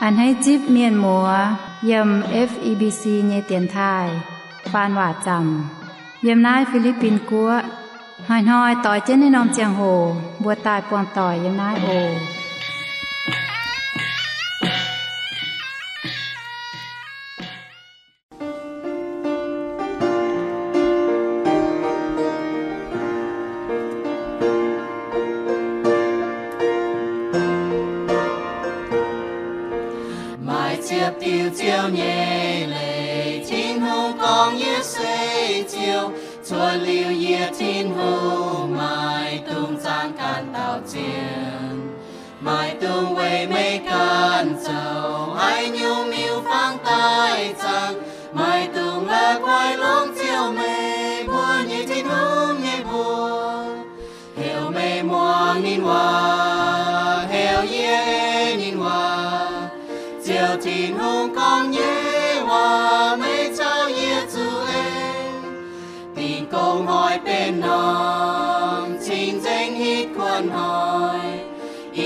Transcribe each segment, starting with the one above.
A'hneiv zipv mienh muoz yiem F E B C nyei dienx taaih faan waac zaamc yiem naaiv Fi^li^bin Guoqv. Hnoi-hnoi doix jienv naaiv norm ziangh hoc mbuo daaih buangh doic yiem naaiv oc. Maaih ziepc diuh Ziouv nyei leiz, Tin-Hungh gorngv, Yie se Ziouv. Cuotv liuz yie, Tin-Hungh, maaih dungx zaangc ganh dauh zien. Maaih dungx weic meih ganh zoux haaix nyungc miuc-fangv daaih zaangc. Maaih dungx la'guaih longc Ziouv, meih mbuo nyei Tin-Hungh, nyei mbuox. Heuc meih muangx ninh waac, heuc yie ei ninh waac. Ziouv Tin-Hungh gorngv nyei waac meih caux yie zuqc en. Dingh gong hnoi benx norm, cing-nzengc hitv kuonx hnoi.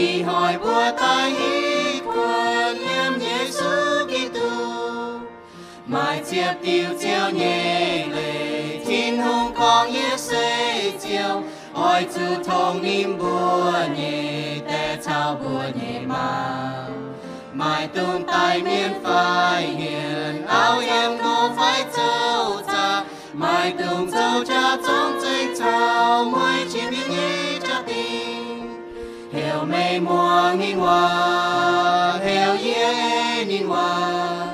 Ih hnoi mbuo daaih hitv kuonx yiem Yesu Giduc. Maaih ziepc diuh Ziouv nyei leiz, Tin-Hungh gorngv, Yie se Ziouv. Oix zuqc tongx ninh mbuo nyei daeh caux mbuo nyei maa. Maaih dungx daic mienh fai hienh, auv yiem go fai zoux zaqc. Maaih dungx zoux jaax-zong zengc caux mueiz qiex mienh nyei jaa-dingh. Heuc meih muangx ninh waac, heuc yie ei ninh waac.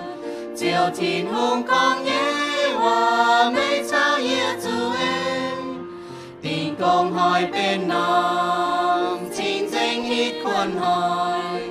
Ziouv Tin-Hungh gorngv nyei waac meih caux yie zuqc en. Dingh gong hnoi benx norm, cing-nzengc hitv kuonx hnoi.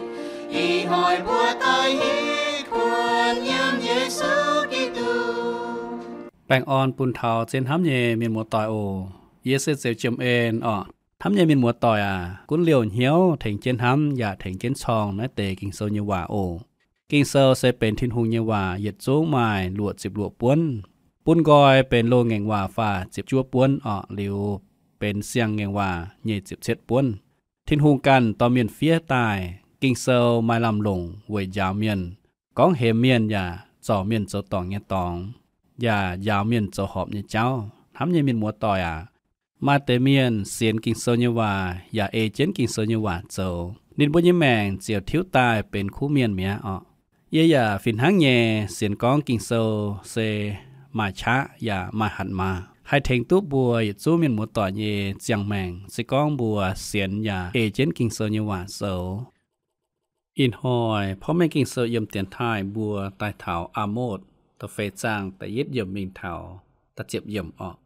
Ih hnoi mbuo daaih hitv kuonx yiem Yesu Giduc. Baengh orn bun taux zien hnamv nyei mienh muoz-doic oc. Yie se Zeux Jiem En orqc. Hnamv nyei mienh muoz-doic aac, gunv liouh hnyouv tengx jienv hnamv yaac tengx jienv corng naaiv deix Ging-Sou nyei waac oc. Ging-Sou se benx Tin-Hungh nyei waac, yietc zungv maaih luoqc ziepc luoqc buonv. Bun nqoi benx loz-ngaengc waac faah ziepc juov buonv orqc, liuz benx siang-ngaengc waac nyei ziepc cietv buonv. Tin-Hungh ganh dorh mienh fiev daaih. Ging-Sou maaih lamh longc weic njaaux mienh, gorngv hemx mienh yaac zorc mienh zoux dorngc nyei dorngx, yaac njaaux mienh zoux horpc nyei jauv. Hnamv nyei mienh muoz-doic aac, maaih deix mienh sienx Ging-Sou nyei waac yaac ei jienv Ging-Sou nyei waac zoux, ninh mbuo nyei maengc ziouc tiuv daaih benx kuv mienh mi'aqv orqc. Yie yaac fih hnangv nyei sienx gorngv Ging-Sou se maaih qaqv yaac maaih hatc maaz, haih tengx duqv mbuo yietc zungv mienh muoz-doic nyei ziangh maengc, se gorngv mbuo sienx yaac ei jienv Ging-Sou nyei waac zoux. Ih hnoi porv mengh Ging-Sou yiem dienx taaih mbuo daaih taux Aa^motv da'feix zaang da'yietv yiemc mingh taux da'ziepc yiemc orqc.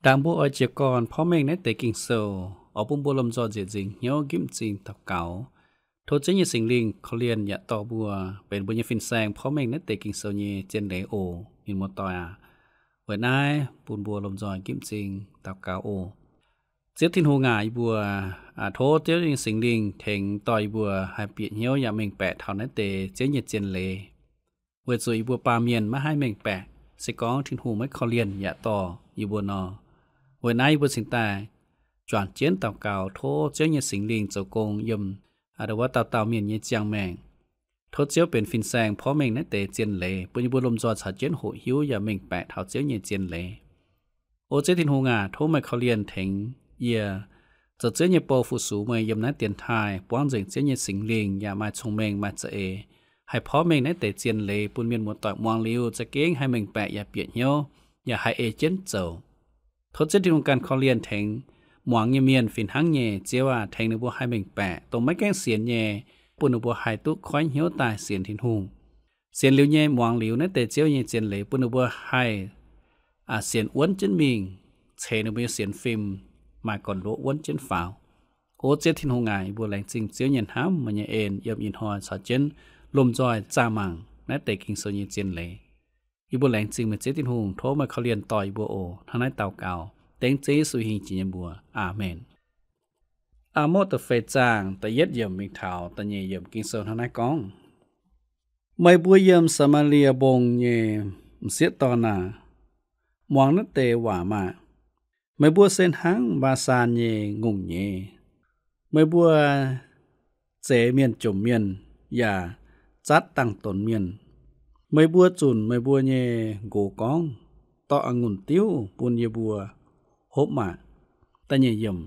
Ndaangc mbuo oix jiez gorn porv mengh naaiv deix Ging-Sou, oix bun mbuo lomh nzoih nzieqc nzingc hnyouv nqipv m'zing daux gaux, tov Ziouv nyei Singx Lingh korv-lienh yaac dorh mbuo benx mbuo nyei fin-saeng porv mengh naaiv deix Ging-Sou nyei zien leiz oc. Mienh muoz-doic aac, weic naaiv bun mbuo lomh nzoih nqipv m'zing daux gaux oc. Ziouv Tin-Hungh aac, yie mbuo tov Ziouv nyei Singx Lingh tengx dorh yie mbuo haih bieqc hnyouv yaac mengh baeqc taux naaiv deix Ziouv nyei zien leiz, weic zuqc yie mbuo baamh mienh maiv haih mengh baeqc, se gorngv Tin-Hungh maiv korv-lienh yaac dorh yie mbuo nor. Weic naaiv yie mbuo cingx daaih juangc jienv daux gaux tov Ziouv nyei Singx Lingh zoux gong yiem wuov dauh dauh mienh nyei ziangh maengc. Tov Ziouv benx fin-saeng porv mengh naaiv deix zien leiz, bun yie mbuo lomh nzoih caux jienv hoqc hiuv yaac mengh baeqc taux Ziouv nyei zien leiz. O Ziouv Tin-Hungh aac, tov meih korv-lienh tengx yie zoux Ziouv nyei bou fu-sux meih yiem naaiv dienx taaih, buangv nzengc Ziouv nyei Singx Lingh yaac maaih cong-mengh maaih za'eix, haih porv mengh naaiv deix zien leiz bun mienh muoz-doic muangx liuz za'gengh haih mengh baeqc yaac bieqc hnyouv, yaac haih ei jienv zoux. Tov Ziouv Tin-Hungh ganh korv-lienh tengx muangx nyei mienh fih hnangv nyei. Ziouv aac, tengx ninh mbuo haih mengh baeqc dongh maiv gaengh sienx nyei, bun ninh mbuo haih duqv koiv hnyouv daaih sienx Tin-Hungh. Sienx liuz nyei muangx liuz naaiv deix Ziouv nyei zien leiz bun ninh mbuo haih sienx wuonv jienv mingh, ceix ninh mbuo nyei sienx fim maaih gorn-ndoqv wuonv jienv faaux. O Ziouv Tin-Hungh aac, yie mbuo laengz zingh Ziouv nyei hnamv, meih nyei en yiem ih hnoi caux jienv lomh nzoih zaah mangc naaiv deix Ging-Sou nyei zien leiz. Yie mbuo laengz zingh meih Ziouv Tin-Hungh, tov meih korv-lienh dorh yie mbuo oc. Hnangv naaiv daux gaux dengv Ziouv Yesu hingh jiex nyei mbuox. Aamen. Aa^motv da'feix zaang da'yietv yiemc mingh taux da'nyeic yiemc Ging-Sou hnangv naaiv gorngv, Meih mbuo yiem Saa^maa^lie Mbong nyei m'sieqv dorn aah! Muangx naaiv deix waac maah! Meih mbuo se hnangv Mbaa^saan nyei ngongh nyeiz. Meih mbuo zeix mienh jomc mienh yaac zatv dangh donx mienh. Meih mbuo zunc meih mbuo nyei nqox gorngv, dorh a'ngunc diuv bun yie mbuo hopv maah! Da'nyeic yiemc.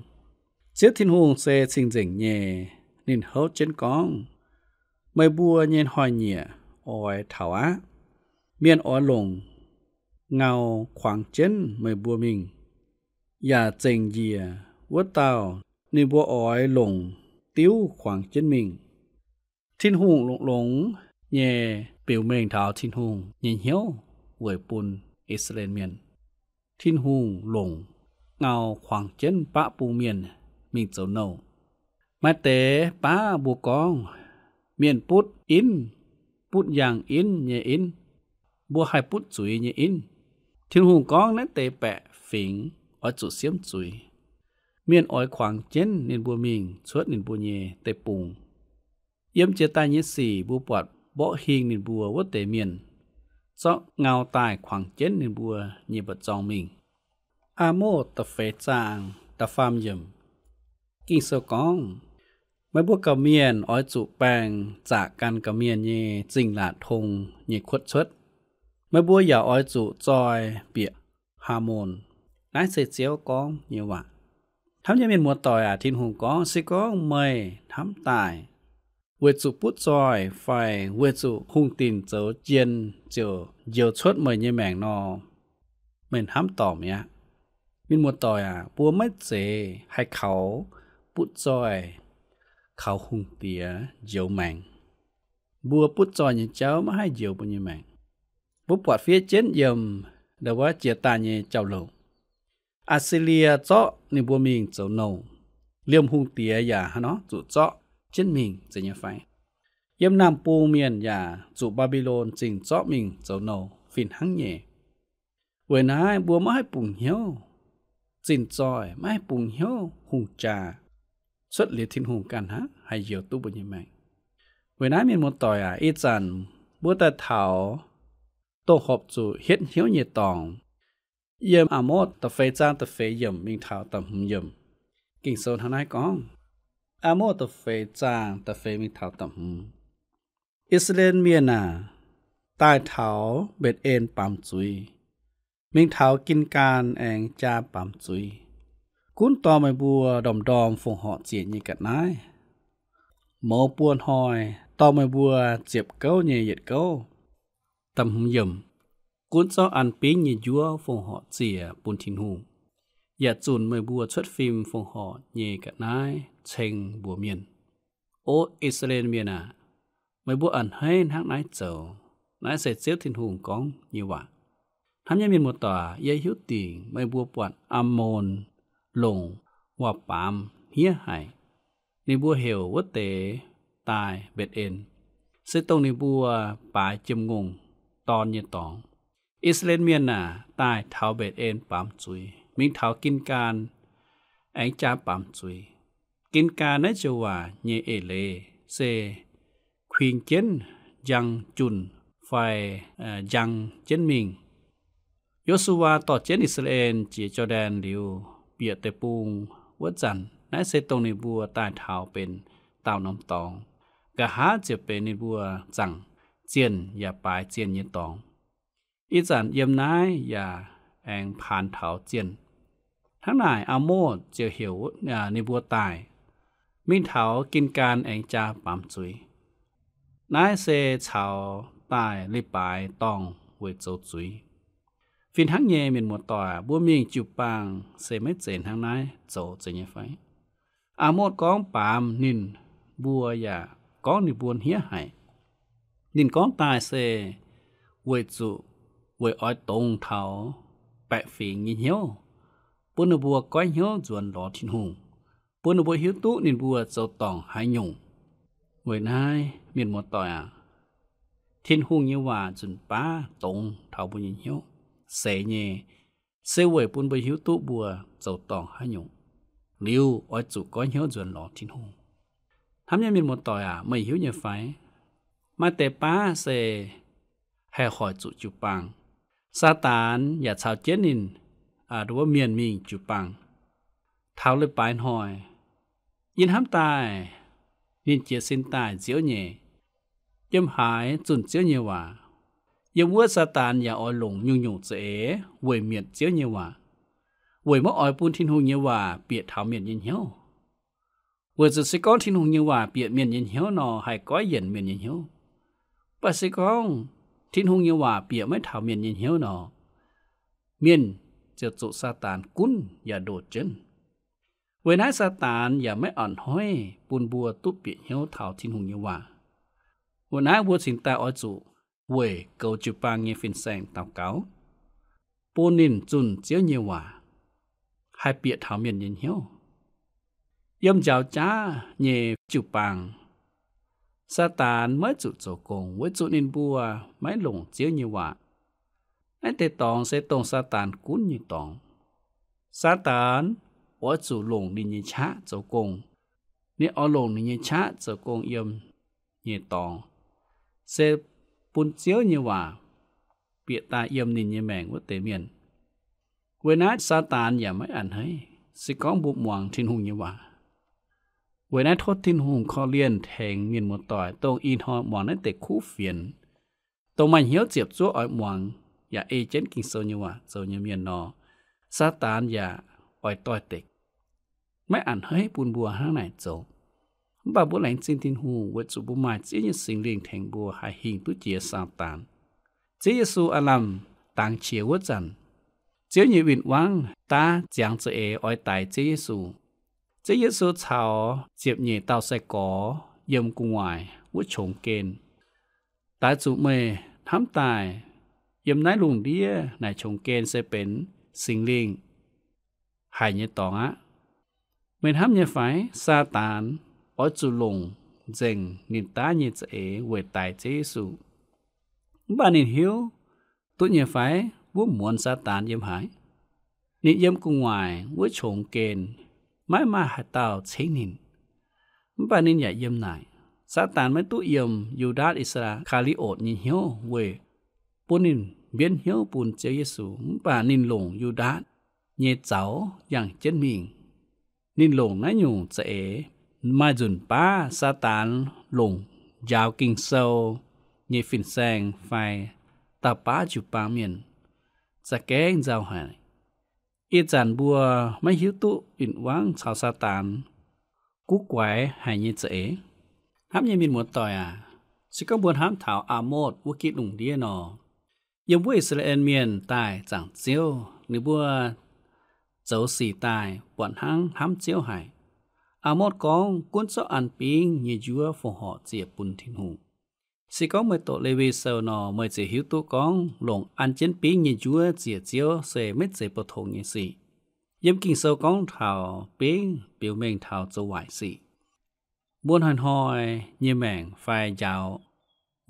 Ziouv Tin-Hungh se cing-nzengc nyei. Ninh houv jienv gorngv, meih mbuo nyei hnoi-nyieqc oix taux aqv. Mienh oix longc ngau kuangx jienv meih mbuo mingh, yaac zengc njiec wuov dauh ninh mbuo oix longc diuv kuangx jienv mingh. Tin-Hungh longx-longx nyei biux mengh taux Tin-Hungh nyei hnyouv weic bun I^saa^laa^en Mienh. Tin-Hungh longc ngau kuangx jienv baqv bung mienh mingh zoux nouh. Maaih deix baav mbuo gorngv, mienh butv inv, butv yangh inv nyei inv, mbuo haih butv zuiz nyei inv. Tin-Hungh gorngv naaiv deix baeqc fingx oix zuqc siemv zuiz. Mienh oix kuangx jienv ninh mbuo mingh cuotv ninh mbuo nyei deic-bung. Yiem jiex daaih nyei sic mbuo buatc mborqv hingh ninh mbuo wuov deix mienh zorqv ngau daaih kuangx jienv ninh mbuo nyei mba'zorng mingh. Aa^motc da'feix zaang da'faam yiemc, Ging-Sou gorngv, meih mbuo gorqv-mienh oix zuqc baeng zaqc gan gorqv-mienh nyei zingh laatc tong nyei kuotv cuotv. Meih mbuo yaac oix zuqc zoih bieqc Haamon. Naaiv se Ziouv gorngv nyei waac. Hnamv nyei mienh muoz-doic aac, Tin-Hungh gorngv, se gorngv meih hnamv daaih weic zuqc butv zoih fai weic zuqc hungh dinc zoux jien ziouc njoux cuotv meih nyei maengc nor, meih hnamv dorngc mi'aqv. Mienh muoz-doic aac, mbuo maiv zeiz haih kaux butv zoih, kaux hungh diex njoux maengc. Mbuo butv zoih nyei jauv maiv haih njoux mbuo nyei maengc. Mbuo buatc fiev jienv yiem ndau wuov jiex daaih nyei jauv-louc. Aa^si^lie zorqv ninh mbuo mingh zoux nouh, liemh hungh diex yaac hnangv nor zuqc zorqv jienv mingh, zeiz nyei fai? Yiem naamh bung mienh yaac zuqc Mbaa^mbi^lon zingh zorqv mingh zoux nouh fih hnangv nyei. Weic naaiv mbuo maiv haih bungx hnyouv zinh zoih, maiv haih bungx hnyouv hungh jaa, cuotv liuz Tin-Hungh ganh hnangv haih njoux duqv mbuo nyei maengc. Weic naaiv mienh muoz-doic aac, ih zanc mbuo daaih taux dongh horpc zuqc hietv hnyouv nyei dorngx. Yiem Aa^motc da'feix zaang da'feix yiemc mingh taux da'hmz yiemc, Ging-Sou hnangv naaiv gorngv. Aa^motc da'feix zaang da'feix mingh taux da'hmz. I^saa^laa^en Mienh aac, daaih taux Mbetc^en baamz zuiz, mingh taux Gin^gaan aengx jaa baamz zuiz. Gunv dorh meih mbuo ndorm-ndorm fongc horc ziec nyei ga'naaiv, mouz buo hnoi dorh meih mbuo ziepc gouv nyei yietc gouv. Da'hmz yiemc, gunv zorqv an bingv nyei njuov fongc horc ziec bun Tin-Hungh, yaac zunc meih mbuo cuotv fim fongc horc nyei ga'naaiv ceng mbuox mienh. O I^saa^laa^en Mienh aac, meih mbuo a'hneiv hnangv naaiv zoux. Naaiv se Ziouv Tin-Hungh gorngv nyei waac. Hnamv nyei mienh muoz-doic, yie hiuv dingc meih mbuo buatc Aamon longc waac-baamz hniev haic. Ninh mbuo heuc wuov deix daaih Mbetc^en, se dongh ninh mbuo baaix jiem-ngongh dorn nyei dorngx. I^saa^laa^en Mienh aac, daaih taux Mbetc^en baamz zuiz, mingh taux Gin^gaan aengx jaa baamz zuiz. Gin^gaan naaiv joux waac nyei eix leiz se kuingx jienv njang junh fai njang jienv mingh. Yo^su^waa dorh jienv I^saa^laa^en jiex Jor^ndaen liuz bieqc deic-bung wuov zanc, naaiv se dongh ninh mbuo daaih taux benx daauh norm dorngx. Nqa'haav ziouc benx ninh mbuo zaangc zienh yaac baaix zienh nyei dorngx. Ih zanc yiem naaiv yaac aengx paanx taux zienh. Hnangv naaic, Aamon ziouc heuc ninh mbuo daaih, mingh taux Gin^gaan aengx jaa baamz zuiz. Naaiv se caux daaih leiz-baaix dorngh weic zoux zuiz. Fih hnangv nyei, mienh muoz-doic, mbuo mingh jiu-baang se maiv zeiz hnangv naaiv zoux, zeiz nyei fai? Aamon gorngv baamz ninh mbuo yaac gorngv ninh mbuo hniev haic. Ninh gorngv daaih se weic zuqc weic oix dongz taux baeqc fingx nyei hnyouv, bun ninh mbuo goiv hnyouv nzuonx lorz Tin-Hungh, bun ninh mbuo hiuv duqv ninh mbuo zoux dorngc haaix nyungc. Weic naaiv, mienh muoz-doic aac, Tin-Hungh nyei waac nzunc baav dongz taux mbuo nyei hnyouv, seix nyei, se weic bun mbuo hiuv duqv mbuo zoux dorngc haaix nyungc, liuz oix zuqc goiv hnyouv nzuonx lorz Tin-Hungh. Hnamv nyei mienh muoz-doic aac, meih hiuv nyei fai? Maaih deix baav se haih hoic zuqc jiu-baang. Saadaan yaac caux jienv ninh wuov mienh mingh jiu-baang. Taux leiz-baaix hnoi, yie hnamv daaih ninh jiez sin daaih nziouv nyei. yiem haaix zunh Ziouv nyei waac. Yiem wuov Saadaan yaac oix longc nyungc-nyungc za'eix weic mietc Ziouv nyei waac, weic maiv oix bun Tin-Hungh nyei waac bieqc taux mienh nyei hnyouv. Weic zuqc se gorngv Tin-Hungh nyei waac bieqc mienh nyei hnyouv nor, haih goiv yienc mienh nyei hnyouv. Mv baac se gorngv Tin-Hungh nyei waac bieqc maiv taux mienh nyei hnyouv nor, mienh ziouc zuqc Saadaan gunv yaac ndoh jienv. Weic naaiv Saadaan yaac maiv a'hneiv bun mbuo duqv bieqc hnyouv taux Tin-Hungh nyei waac. Weic naaiv mbuo cingx daaih oix zuqc weic goux jiu-baang nyei fin-saeng daux gaux, bun ninh zunh Ziouv nyei waac haih bieqc taux mienh nyei hnyouv. Yiem njaaux jaav nyei jiu-baang, Saadaan maiv zuqc zoux gong weic zuqc ninh mbuo maiv longc Ziouv nyei waac. Naaiv deix dorngx se dongh Saadaan gunv nyei dorngx. Saadaan oix zuqc longc ninh nyei qaqv zoux gong. Ninh oix longc ninh nyei qaqv zoux gong yiem nyei dorngx, se bun Ziouv nyei waac bieqc daaih yiem ninh nyei maengc wuov deix mienh. Weic naaiv Saadaan yaac maiv a'hneiv se gorngv mbuo muangx Tin-Hungh nyei waac. Weic naaiv tov Tin-Hungh korv-lienh tengx mienh muoz-doic, dongh ih hnoi muangx naaiv deix kuv fienx, dongh maaih hnyouv ziepc zuoqv oix muangx yaac ei jienv Ging-Sou nyei waac zoux nyei mienh nor, Saadaan yaac oix doix-dekc, maiv a'hneiv bun mbuo hnangv naaic zoux. Mv baac mbuo laengz zingh Tin-Hungh weic zuqc mbuo maaih Ziouv nyei Singx Lingh tengx mbuo haih hingh duqv jiex Saadaan. Ziouv Yesu aav lamh dangx qiex wuov zanc, Ziouv nyei win-wangv daav ziangx za'eix oix daix Ziouv Yesu. Ziouv Yesu caux ziepc nyeic dauh sai-gorx yiem gu'nguaaic wuov qongx gen, Daaix zuqc meih hnamv daaih, yiem naaiv lungh ndiev naaic qongx gen se benx Singx Lingh haic nyei dorngx aqv. Meih hnamv nyei fai? Saadaan oix zuqc longc nzengc ninh daav nyei za'eix weic daix Ziouv Yesu. Mv baac ninh hiuv duqv nyei fai wuov muonz Saadaan yiem haaix? Ninh yiem gu'nguaaic wuov qongx gen, maiv maaih haaix dauh cengv ninh. Mv baac ninh yaac yiem naaic. Saadaan maiv duqv yiem Yu^ndaatc Is^kaa^li^otc nyei hnyouv weic bun ninh mbienv hnyouv bun Ziouv Yesu, mv baac ninh longc Yu^ndaatc nyei zaux yangh jienv mingh. Ninh longc naaiv nyungc za'eix. Maaih nzunc baav Saadaan longc njaaux Ging-Sou nyei fin-saeng fai dauh baav jiu-baang mienh za'gengh nzauh haic. Ih zanc mbuo maiv hiuv duqv win-wangv caux Saadaan guv guaix haic nyei za'eix. Hnamv nyei mienh muoz-doic aac, se gorngv mbuo hnamv taux Aa^motv wuov gitv lungh ndiev nor, yiem wuov I^saa^laa^en Mienh daaih zaangc Ziouv, ninh mbuo zoux sic daaih buatc hnangv hnamv Ziouv haic. Aa^motv gorngv, gunv zorqv an bingv nyei njuov fongc horc ziec bun Tin-Hungh. Se gorngv meih doqc Lewi Sou nor, meih ziouc hiuv duqv gorngv longc an jienv bingv nyei njuov ziec Ziouv se maiv zeiz bou tong nyei sic. Yiem Ging-Sou gorngv taux bingv biux mengh taux zoux waaic sic. Mbuo hnoi-hnoi nyei maengc fai njaaux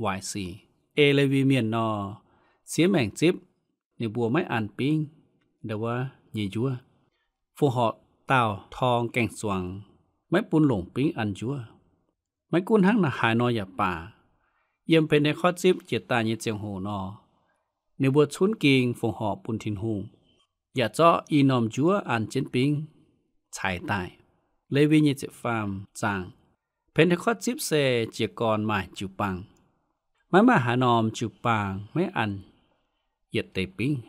waaic sic, ei Lewi Mienh nor, siev maengc zipv ninh mbuo maiv an bingv ndau wuov nyei njuov, fongc horc daauh torng gaeng-zuangx, maiv bun longc bingv an njuov. Maiv gunv hnangv naaiv haaix nor yaac baac, yiem Pen^te^kotv zipv jiex daaih nyei ziangh hoc nor, ninh mbuo cunv ging fongc horc bun Tin-Hungh, yaac zorqv i norm njuov an jienv bingv caix daaih. Lewi nyei ziepc faam zaang. Pen^te^kotv zipv se jiez gorn maaih jiu-baang. Maiv maaih haaix norm jiu-baang maiv an yietc deix bingv.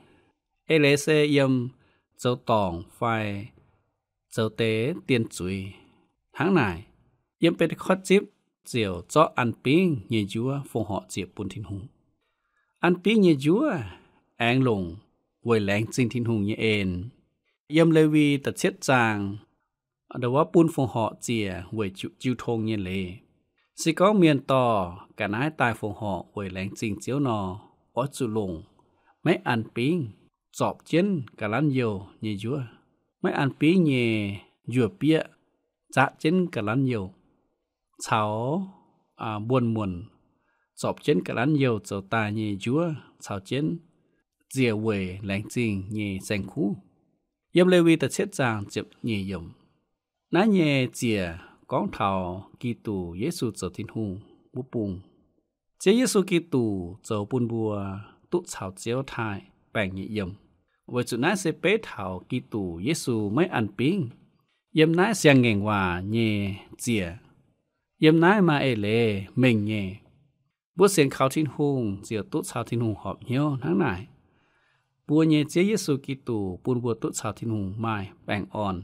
Eix leiz se yiem zoux dorngc fai zoux deix dien zuiz. Hnangv naaic, yiem Pen^te^kotv zipv ziouc zorqv an bingv nyei njuov fongc horc ziec bun Tin-Hungh. An bingv nyei njuov aengx longc weic laengz zingh Tin-Hungh nyei en. Yiem Lewi da'cietv zaang, ndau wuov bun fongc horc ziec weic jiu, jiu tong nyei leiz. Se gorngv mienh dorh ga'naaiv daaih fongc horc weic laengz zingh Ziouv nor, oix zuqc longc maiv an bingv zorpc jienv ga'lanv youh nyei njuov, maiv an bingv nyei njuov bieqv zatv jienv ga'lanv youh, caux, aa, mbuonx-muonc zorpc jienv ga'lanv youh zoux daaih nyei njuov caux jienv ziec weic laengz zingh nyei saeng-kuv. Yiem Lewi da'cietv zaang ziepc nyeic yiemc. Naaiv nyei ziec gorngv taux Giduc Yesu zoux Tin-Hungh wuov bung. Ziouv Yesu Giduc zoux bun mbuo duqv caux Ziouv taaih baengh nyei yiem. Weic zuqc naaiv se beiv taux Giduc Yesu maiv an bingv. Yiem naaiv Siang-Ngaengc Waac nyei ziec, yiem naaiv maaih eix leiz mengh nyei. Mbuo sienx kaux Tin-Hungh ziouc duqv caux Tin-Hungh horpc hnyouv. Hnangv naaic, mbuo nyei Ziouv Yesu Giduc bun mbuo duqv caux Tin-Hungh maaih baengh orn.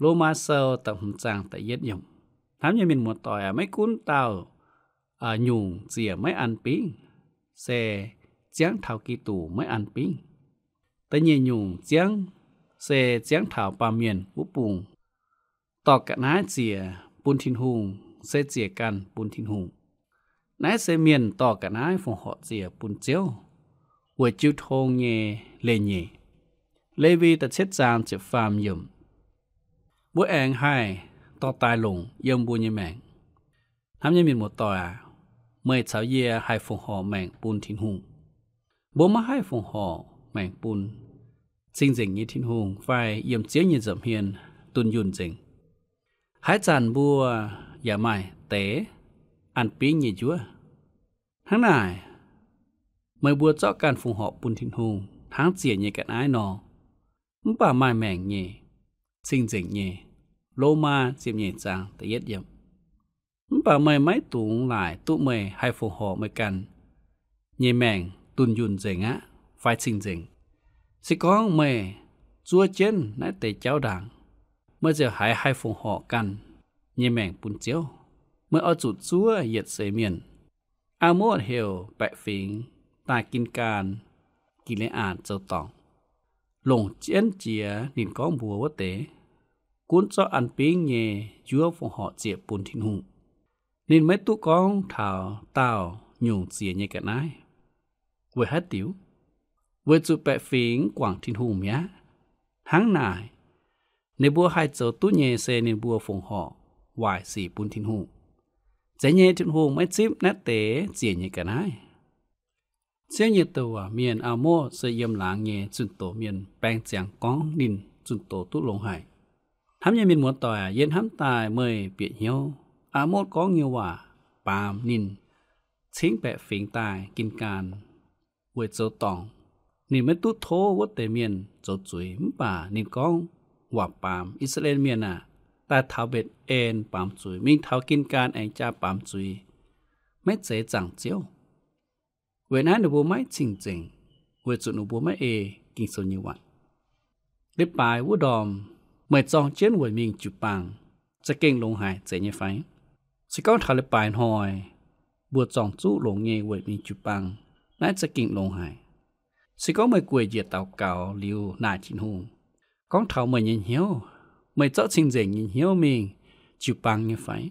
Lomaa Sou da'hmz zaang da'yietv yiemc. Hnamv nyei mienh muoz-doic aac, maiv gunv dauh nyungc ziec maiv an bingv, se ziangv taux Giduc maiv an bingv. Da'nyeic nyungc ziangv se ziangv taux baamh mienh wuov bung dorh ga'naaiv ziec bun Tin-Hungh, se ziec ganh bun Tin-Hungh. Naaiv se mienh dorh ga'naaiv fongc horc ziec bun Ziouv weic jiu tong nyei leiz-nyeic. Lewi da'cietv zaang ziepc faam yiemc. Mbuo aengx haih dorh daaih longc yiem mbuo nyei maengc. Hnamv nyei mienh muoz-doic aac, meih caux yie haih fongc horc maengc bun Tin-Hungh. Mbuo maiv haih fongc horc maengc bun cing-nzengc nyei Tin-Hungh fai yiem Ziouv nyei nza'hmien dunh yunh nzengc. Haaix zanc mbuo yaac maaih deix an bingv nyei njuov. Hnangv naaic, meih mbuo zorqv ganh fongc horc bun Tin-Hungh hnangv ziec nyei ga'naaiv nor, mv baac maaih maengc nyei, cing-nzengc nyei. Lomaa ziepc nyeic zaang da'yietv yiemc. Mv baac meih maiv dungx laaic duqv meih haih fongc horc meih ganh nyei maengc dunh yunh nzengc aqv fai cing-nzengc. Se gorngv meih zuov jienv naaiv deix jauv ndaangc, meih ziouc haiz haih fongc horc ganh nyei maengc bun Ziouv. Meih oix zuqc zuov yietc seix mienh. Aa^motv heuc baeqc fingx daaih Gin^gaan, Gi^le^aatc zoux dorngc, longc jienv jiex ninh gorngv mbuox wuov deix, gunv zorqv an bingv nyei njuov fongc horc ziec bun Tin-Hungh. Ninh maiv duqv gorngv taux dauh nyungc ziec nyei ga'naaiv. Weic haaix diuc? Weic zuqc baeqc fingx guangc Tin-Hungh mi'aqv. Hnangv naaic, ninh mbuo haih zoux duqv nyei se ninh mbuo fongc horc waaic sic bun Tin-Hungh. Zeiz nyei, Tin-Hungh maiv zipv naaiv deix ziec nyei ga'naaiv. Ziouv nyei douc waac mienh Aa^motv se yiem laangz nyei zunh doz mienh baeng ziangx gorngv ninh zunh doz duqv longx haic. Hnamv nyei mienh muoz-doic aac, yie hnamv daaih meih bieqc hnyouv Aa^motv gorngv nyei waac baamz ninh cingv baeqc fingx daaih Gin^gaan weic zoux dorngc. Ninh maiv duqv tov wuov deix mienh zoux zuiz, mv baac ninh gorngv waac baamz, I^saa^laa^en Mienh aah! Daaih taux Mbetc^en baamz zuiz, mingh taux Gin^gaan aengx jaa baamz zuiz, maiv zeiz zaangc Ziouv. Weic naaiv ninh mbuo maiv cing-nzengc, weic zuqc ninh mbuo maiv ei Ging-Sou nyei waac. Leiz-baaix wuov ndorm meih zorng jienv weic mingh jiu-baang za'gengh longx haic, zeiz nyei fai? Se gorngv taux leiz-baaix hnoi mbuo zorng zuqv longx nyei weic mingh jiu-baang, naaiv za'gengh longx haic. Se gorngv meih gueic njiec daux gaux liuz naaic Tin-Hungh, gorngv taux meih nyei hnyouv, meih zorqv cing-nzengc nyei hnyouv mingh jiu-baang nyei fai?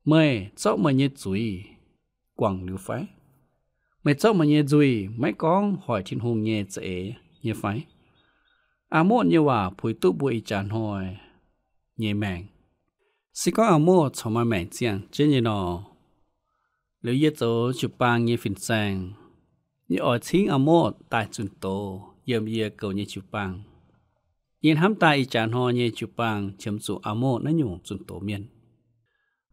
Meih zorqv meih nyei zuiz guangc liuz fai? Meih zorqv meih nyei nzuih maiv gorngv hoic Tin-Hungh nyei za'eix nyei fai? Aa^motv nyei waac puix duqv mbuo ih jaax hnoi nyei maengc. Se gorngv Aa^motv corc maaih maengc ziangh jienv nyei nor, liuz yie zoux jiu-baang nyei fin-saeng, yie oix cingv Aa^motv daaih zunh doz yiem yie goux nyei jiu-baang. Yie hnamv daaih ih jaax hnoi nyei jiu-baang qiemx zuqc Aa^motv naaiv nyungc zunh doz mienh.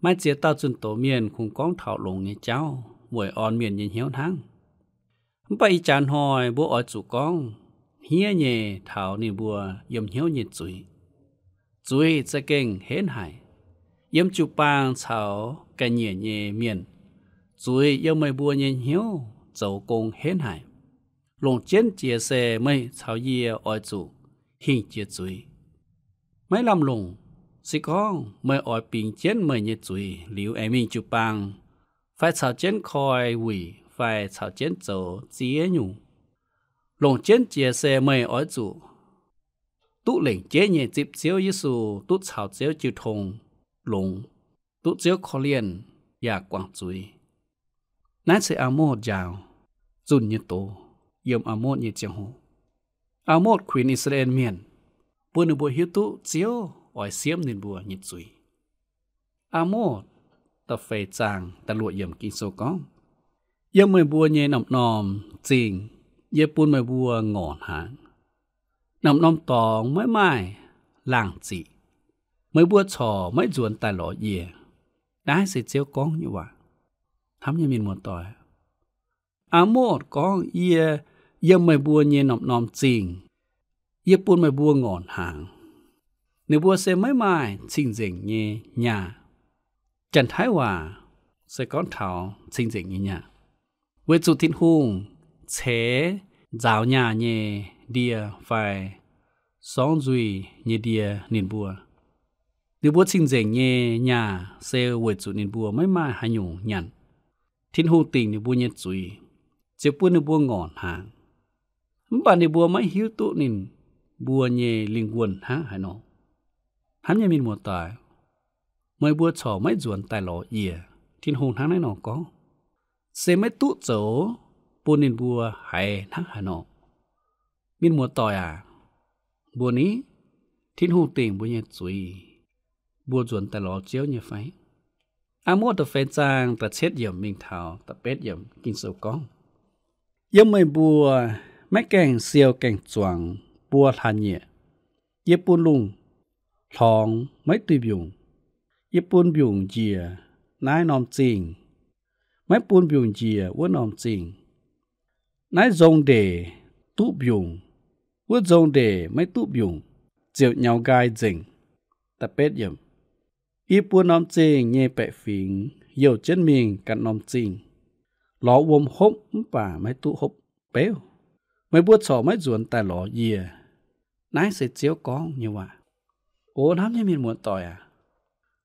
Maaih ziex dauh zunh doz mienh kungx gorngv taux longx nyei jauv weic orn mienh nyei hnyouv hnangv. Mv baac ih jaax hnoi mbuo oix zuqc gorngv hniev nyei taux ninh mbuo yiem hnyouv nyei zuiz. Zuiz za'gengh henv haic. Yiem jiu-baang caux ga'nyiec nyei mienh, zuiz yiem meih mbuo nyei hnyouv zoux gong henv haic. Longc jienv jiex se meih caux yie oix zuqc hingh jiex zuiz. Maiv lamh longc, se gorngv meih oix bingx jienv meih nyei zuiz liuz aengx mingh jiu-baang, fai caux jienv koi wuic fai caux jienv zoux ziex nyungc. Longc jienv jiex se meih oix zuqc duqv lengc jeiv nyei zipv Ziouv Yesu, duqv caux Ziouv jiu tong longx, duqv Ziouv korv-lienh yaac guangc zuiz. Naaiv se Aa^motv njaaux zunh nyei doz yiem Aa^motv nyei ziangh hoc. Aa^motv kuinx I^saa^laa^en Mienh, bun ninh mbuo hiuv duqv Ziouv oix siemv ninh mbuo nyei zuiz. Aa^motv da'feix zaang da'luoqc yiemc Ging-Sou gorngv, yiem meih mbuo nyei norm-norm zingh yie bun meih mbuo ngorc hnaangx. Norm-norm dorngx maiv maaih laangh ziqc, meih mbuo corc maiv nzuonx daaih lorz yie. Naaiv se Ziouv gorngv nyei waac. Hnamv nyei mienh muoz-doic, Aa^motv gorngv, yie yiem meih mbuo nyei norm-norm zingh, yie bun meih mbuo ngorc hnaangx. Ninh mbuo se maiv maaih cing-nzengc nyei nyaah. Janx-Taiv waac se gorngv taux cing-nzengc nyei nyaah. Weic zuqc Tin-Hungh ceix nzaaux nyaah nyei ndie fai sorngv nzuih nyei ndie ninh mbuo. Ninh mbuo cing-nzengc nyei nyaah se weic zuqc ninh mbuo maiv maaih haaix nyungc nyanc. Tin-Hungh dingc ninh mbuo nyei zuiz, ziouc bun ninh mbuo ngorc hnaangx. Mv baac ninh mbuo maiv hiuv duqv ninh mbuo nyei lingh wuonh hnangv haaix nor. Hnamv nyei mienh muoz-doic, meih mbuo corc maiv nzuonx daaih lorz yie, Tin-Hungh hnangv naaiv nor gorngv, se maiv duqv zoux bun ninh mbuo haiz hnangv haaix nor. Mienh muoz-doic aac, mbuo ni, Tin-Hungh dingc mbuo nyei zuiz, mbuo nzuonx daaih lorz Ziouv nyei fai? Aa Mos da'feix zaang da'cietv yiemc mingh taux da'betv yiemc Ging-Sou gorngv, yiem meih mbuo maiv gaengh siou gaengh zuangx buo hlaax nyieqc, yie bun lungh hlorngx maiv duih mbiungc. Yie bun mbiungc njiec naaiv norm zingh, maiv bun mbiungc njiec wuov norm zingh. Naaiv nzong ndeic duqv mbiungc, wuov nzong ndeic maiv duqv mbiungc, ziouc nyaux nqaai nzengc. Yie bun norm zingh nyei baeqc fingx youh jienv mingh ganh norm zingh, lorz wuom hopv mv baac maiv duqv hopv beuv. Meih mbuo corc maiv nzuonx daaih lorz yie. Naaiv se Ziouv gorngv nyei waac. O hnamv nyei mienh muoz-doic aac,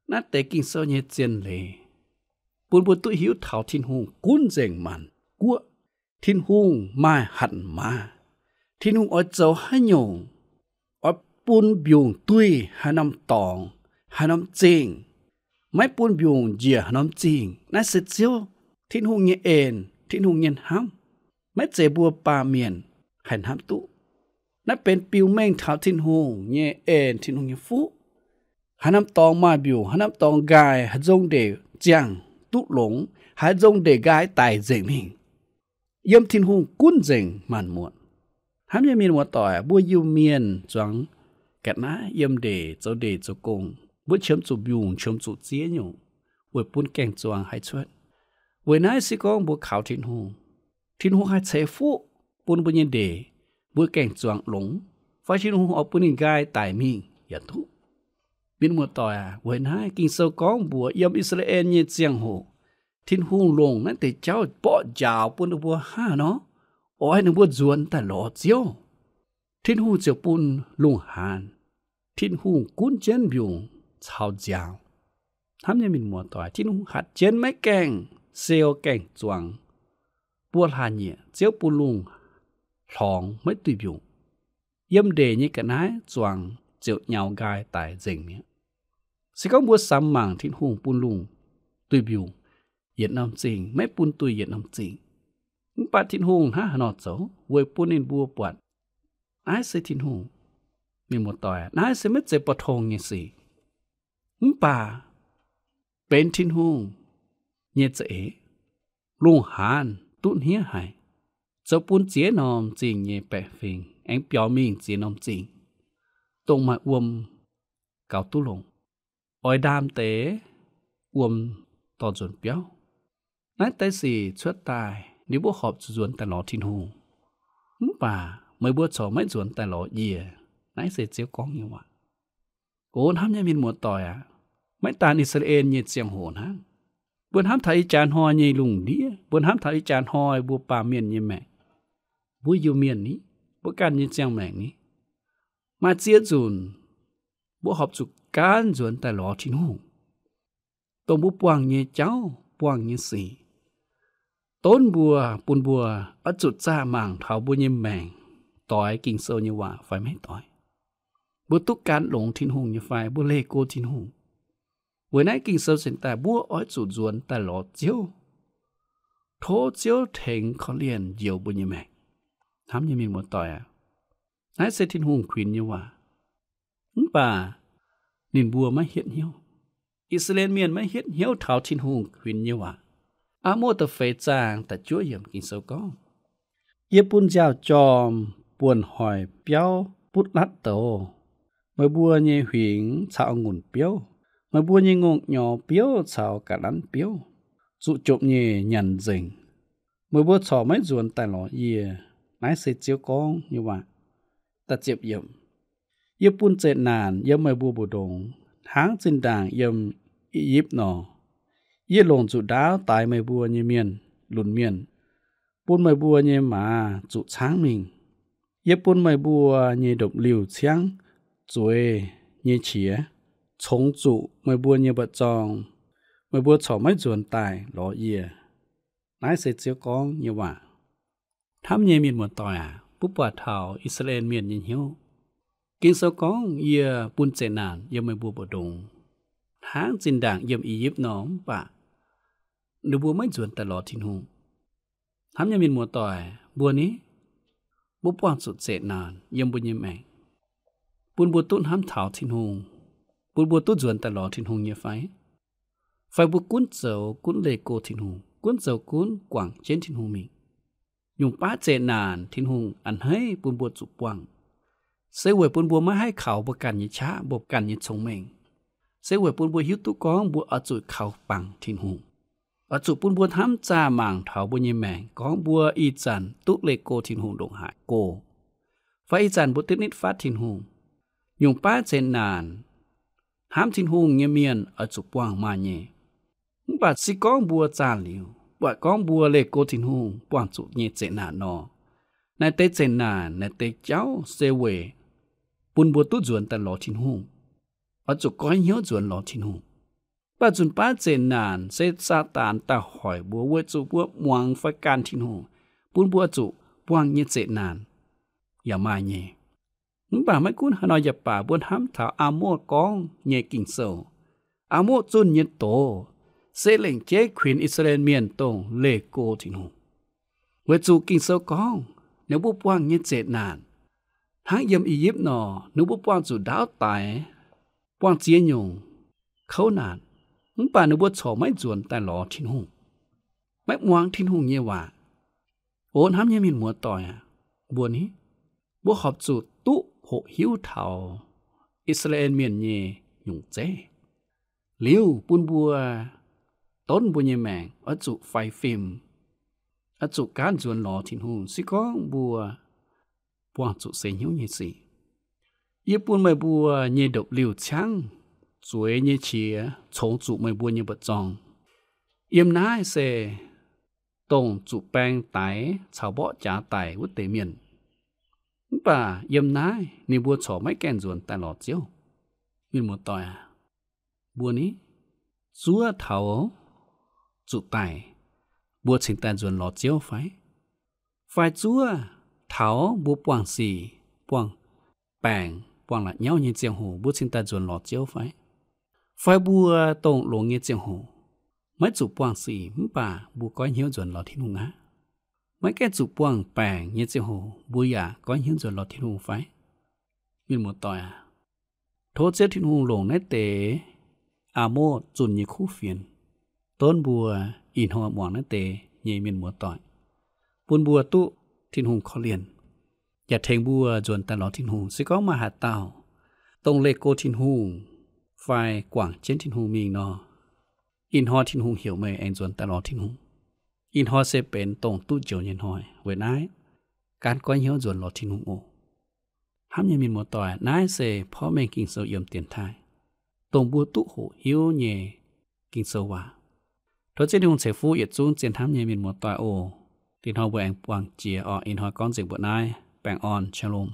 naaiv deix Ging-Sou nyei zien leiz bun mbuo duqv hiuv taux Tin-Hungh gunv nzengc maanc guoqv. Tin-Hungh maaih hatc maaz. Tin-Hungh oix zoux haaix nyungc, oix bun mbiungc duih haaix norm dorngx, haaix norm zingh, maiv bun mbiungc njiec haaix norm zingh, naaiv se Ziouv Tin-Hungh nyei en, Tin-Hungh nyei hnamv. Maiv zeiz mbuo baamh mienh haih hnamv duqv. Naaiv benx biux mengh taux Tin-Hungh nyei en, Tin-Hungh nyei fuqv. Haaix norm dorngx maaih mbiungc, haaix norm dorngx nqaai, haaix nzong ndeic ziangh duqv longx, haaix nzong ndeic nqaai daic nzengc mingh. Yiem Tin-Hungh gunv nzengc maanc muotc. Hnamv nyei mienh muoz-doic, mbuo Iu-Mienh zuangx ga'naaiv yiem ndeic zoux ndeic zoux gong, mbuo qiemx zuqc mbiungc, qiemx zuqc ziex nyungc, weic bun gaeng-zuangx haih cuotv. Weic naaiv se gorngv mbuo kaux Tin-Hungh, Tin-Hungh haih ceix fuqv bun mbuo nyei ndeic, mbuo gaeng-zuangx longx, fai Tin-Hungh oix bun ninh nqaai daic mingh yaac duqv. Mienh muoz-doic aac, weic naaiv Ging-Sou gorngv mbuox yiem I^saa^laa^en nyei ziangh hoc, Tin-Hungh longc naaiv deix jauv mborqv njaaux bun ninh mbuo hnangv nor, oix ninh mbuo nzuonx daaih lorz Ziouv. Tin-Hungh ziouc bun lungh haanz. Tin-Hungh gunv jienv mbiungc caux nziaaux. Hnamv nyei mienh muoz-doic, Tin-Hungh hatc jienv maiv gaengh siou gaengh zuangx buo hlaax nyieqc, Ziouv bun lungh hlorngx maiv duih mbiungc. Yiem ndeic nyei ga'naaiv zuangx ziouc nyaux nqaai daic nzengc mi'aqv. Se gorngv mbuo samx mangc Tin-Hungh bun lungh duih mbiungc yietc norm zingh, maiv bun duih yietc norm zingh, mv baac Tin-Hungh hnangv haaix nor zoux weic bun ninh mbuo buatc naaiv se Tin-Hungh? Mienh muoz-doic, naaiv se maiv zeiz bou tong nyei sic, mv baac benx Tin-Hungh nyei za'eix. Lungh haanz duqv hniev haic, zoux bun ziex norm zingh nyei baeqc fingx aengx biaux mingh ziex norm zingh, dongh maaih wuom gaux duqv longx, oix ndaam deix wuom dorh nzuonx biauv. Naaiv deix sic cuotv daaih ninh mbuo horpc zuqc nzuonx daaih lorz Tin-Hungh. Mv baac meih mbuo corc maiv nzuonx daaih lorz yie. Naaiv se Ziouv gorngv nyei waac. O hnamv nyei mienh muoz-doic aac, maiv daan I^saa^laa^en nyei ziangh hoc hnangv. Mbuo hnamv taux ih jaax hnoi nyei lungh ndiev, mbuo hnamv taux ih jaax hnoi mbuo baamh mienh nyei maengc, mbuo Iu-Mienh ni, mbuo ganh nyei ziangh maengc ni, maaih ziex nzunc mbuo horpc zuqc gaanv nzuonx daaih lorz Tin-Hungh. Dongh mbuo buangh nyei jauv, buangh nyei sic, donv mbuo, bun mbuo oix zuqc zaah mangc taux mbuo nyei maengc doix Ging-Sou nyei waac fai maiv doix. Mbuo duqv gan longx Tin-Hungh nyei fai mbuo leih go Tin-Hungh. Weic naaiv Ging-Sou cingx daaih mbuo oix zuqc nzuonx daaih lorz Ziouv, tov Ziouv tengx korv-lienh njoux mbuo nyei maengc. Hnamv nyei mienh muoz-doic aac, naaiv se Tin-Hungh kuinx nyei waac. Mv baac ninh mbuo maiv hietv hnyouv. I^saa^laa^en Mienh maiv hietv hnyouv taux Tin-Hungh kuinx nyei waac. Aa^motv da'feix zaang da'juov yiemc Ging-Sou gorngv, Yie bun nziaaux-jorm buonc hoic biauv butv latv douz. Meih mbuo nyei huingx caux a'ngunc biouv, meih mbuo nyei ngongh nyorx biouv caux ga'lanv biouv zuqc jomc nyeic nyanc nzengc. Meih mbuo corc maiv nzuonx daaih lorz yie. Naaiv se Ziouv gorngv nyei waac. Yie bun zeqc naanc yiem meih mbuo mbu'ndongx hnangv zinh ndaangc yiem I^yipv nor. Yie longc nzuqc ndaauv daix meih mbuo nyei mienh lunx mienh. bun meih mbuo nyei maaz zuqc caangv mingh. Yie bun meih mbuo nyei ndopv-liuh ciangv zueiz nyei qiex congx zuqc meih mbuo nyei mba'zorng. Meih mbuo corc maiv nzuonx daaih lorz yie. Naaiv se Ziouv gorngv nyei waac. Hnamv nyei mienh muoz-doic aac, mbuo buatc taux I^saa^laa^en Mienh nyei hnyouv. Ging-Sou gorngv, Yie bun zeqc naanc yiem meih mbuo mbu'ndongx, hnangv zinh ndaangc yiem I^yipv nor, mv baac ninh mbuo maiv nzuonx daaih lorz Tin-Hungh. Hnamv nyei mienh muoz-doic, mbuo ni, mbuo buangh zuqc zeqc naanc yiem mbuo nyei maengc, bun mbuo duqv hnamv taux Tin-Hungh, bun mbuo duqv nzuonx daaih lorz Tin-Hungh nyei fai? Fai mbuo gunv zoux gunv leih go Tin-Hungh, gunv zoux gunv guangc jienv Tin-Hungh mingh? Nyungc baav zeqc naanc Tin-Hungh a'hneiv bun mbuo zuqc buangh, se weic bun mbuo maiv haih kaux mbuo ganh nyei qaqv, mbuo ganh nyei cong-mengh. Se weic bun mbuo hiuv duqv gorngv mbuo oix zuqc kaux bangc Tin-Hungh. Oix zuqc bun mbuo hnamv zaah mangc taux mbuo nyei maengc, gorngv mbuo ih zanc duqv leih go Tin-Hungh ndongc haaix go, fai ih zanc mbuo duqv nitv fatv Tin-Hungh. Nyungc baav zeqc naanc hnamv Tin-Hungh nyei mienh oix zuqc buangh maaih nyei. Mv baac se gorngv mbuo zaah liuz, buatc gorngv mbuo leih go Tin-Hungh buangh zuqc nyei zeqc naanc nor, naaiv deix zeqc naanc, naaiv deix jauv se weic bun mbuo duqv nzuonx daaih lorz Tin-Hungh, oix zuqc goiv hnyouv nzuonx lorz Tin-Hungh. Mv baac nzunc baav zeqc naanc se Saadaan daaih hoic mbuo weic zuqc mbuo muangx fai gan Tin-Hungh, bun mbuo zuqc buangh nyei zeqc naanc yaac maaih nyei. Mv baac maiv gunv haaix nor yaac baac, mbuo hnamv taux Aa^motv gorngv nyei Ging-Sou. Aa^motv zunh nyei doz se lengc jeiv kuinx I^saa^laa^en Mienh dongh leih go Tin-Hungh. Weic zuqc Ging-Sou gorngv ninh mbuo buangh nyei zeqc naanc hnangv yiem I^yipv nor, ninh mbuo buangh zuqc ndaauv daix, buangh ziex nyungc kouv naanc, mv baac ninh mbuo corc maiv nzuonx daaih lorz Tin-Hungh, maiv muangx Tin-Hungh nyei waac. O hnamv nyei mienh muoz-doic aac, mbuo ni, mbuo horpc zuqc duqv hoqc hiuv taux I^saa^laa^en Mienh nyei nyungc zeiv, liuz bun mbuo donv mbuo nyei maengc oix zuqc faix fim, oix zuqc gaanv nzuonx lorz Tin-Hungh se gorngv mbuo buangh zuqc seix hnyouv nyei sic. Yie bun meih mbuo nyei ndopv-liuh ciangv zueiz nyei qiex congx zuqc meih mbuo nyei mba'zorng. Yiem naaiv se dongh zuqc baeng daix caux mborqv jaax daic wuov deix mienh. Mv baac yiem naaiv ninh mbuo corc maiv gaengh nzuonx daaih lorz Ziouv. Mienh muoz-doic aac, mbuo ni, zuov taux zuqc daic, mbuo cingx daaih nzuonx lorz Ziouv fai? Fai zuov taux mbuo buangh sic, buangh baengc, buangh la'nyauv nyei ziangh hoc, mbuo cingx daaih nzuonx lorz Ziouv fai? Fai mbuo dongh longx nyei ziangh hoc, maiv zuqc buangh sic mv baac mbuo goiv hnyouv nzuonx lorz Tin-Hungh aqv? Maiv gaengh zuqc buangh baengc nyei ziangh hoc, mbuo yaac goiv hnyouv nzuonx lorz Tin-Hungh fai? Mienh muoz-doic aac, tov Ziouv Tin-Hungh longc naaiv deix Aa^motv zunh nyei kuv fienx donv mbuo ih hnoi muangx naaiv deix nyei mienh muoz-doic, bun mbuo duqv Tin-Hungh korv-lienh, yaac tengx mbuo nzuonx daaih lorz Tin-Hungh. Se gorngv maaih haaix dauh dongh leih go Tin-Hungh fai guangc jienv Tin-Hungh mingh nor, ih hnoi Tin-Hungh heuc meih aengx nzuonx daaih lorz Tin-Hungh. Ih hnoi se benx dongh duqv njoux nyei hnoi. Weic naaiv, gaanv goiv hnyouv nzuonx lorz Tin-Hungh oc. Hnamv nyei mienh muoz-doic, naaiv se porv mengh Ging-Sou yiem dienx taaih, dongh mbuo duqv hoqc hiuv nyei Ging-Sou waac. Tov Ziouv Tin-Hungh ceix fuqv yietc zungv zien hnamv nyei mienh muoz-doic oc. Dinh hnoi mbuo aengx buangh jiex orqc. Ih hnoi gorngv nzengc mbuo naaiv. Baengh orn, shalom.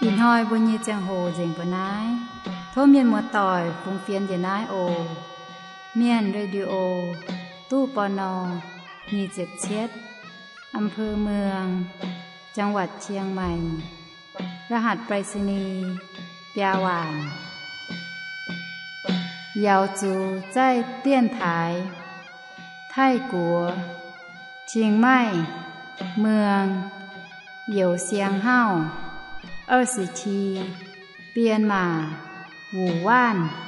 Ih hnoi mbuo nyei ziangh hoc nzengc mbuo naaiv. Tov mienh muoz-doic fungx fienx njiec naaiv oc. Mienh Radio, ตู้ ปณ. nyic ziepc cietv, อำเภอเมือง จังหวัดเชียงใหม่ รหัสไปรษณีย์ biaa waanc. Yaux zuqc zaih dienx taaix Taiv-Guoqv, Chiang Mai, Muang, Youz Siang Hauv, 二十七, Bienh Maac, Wuc Waanc.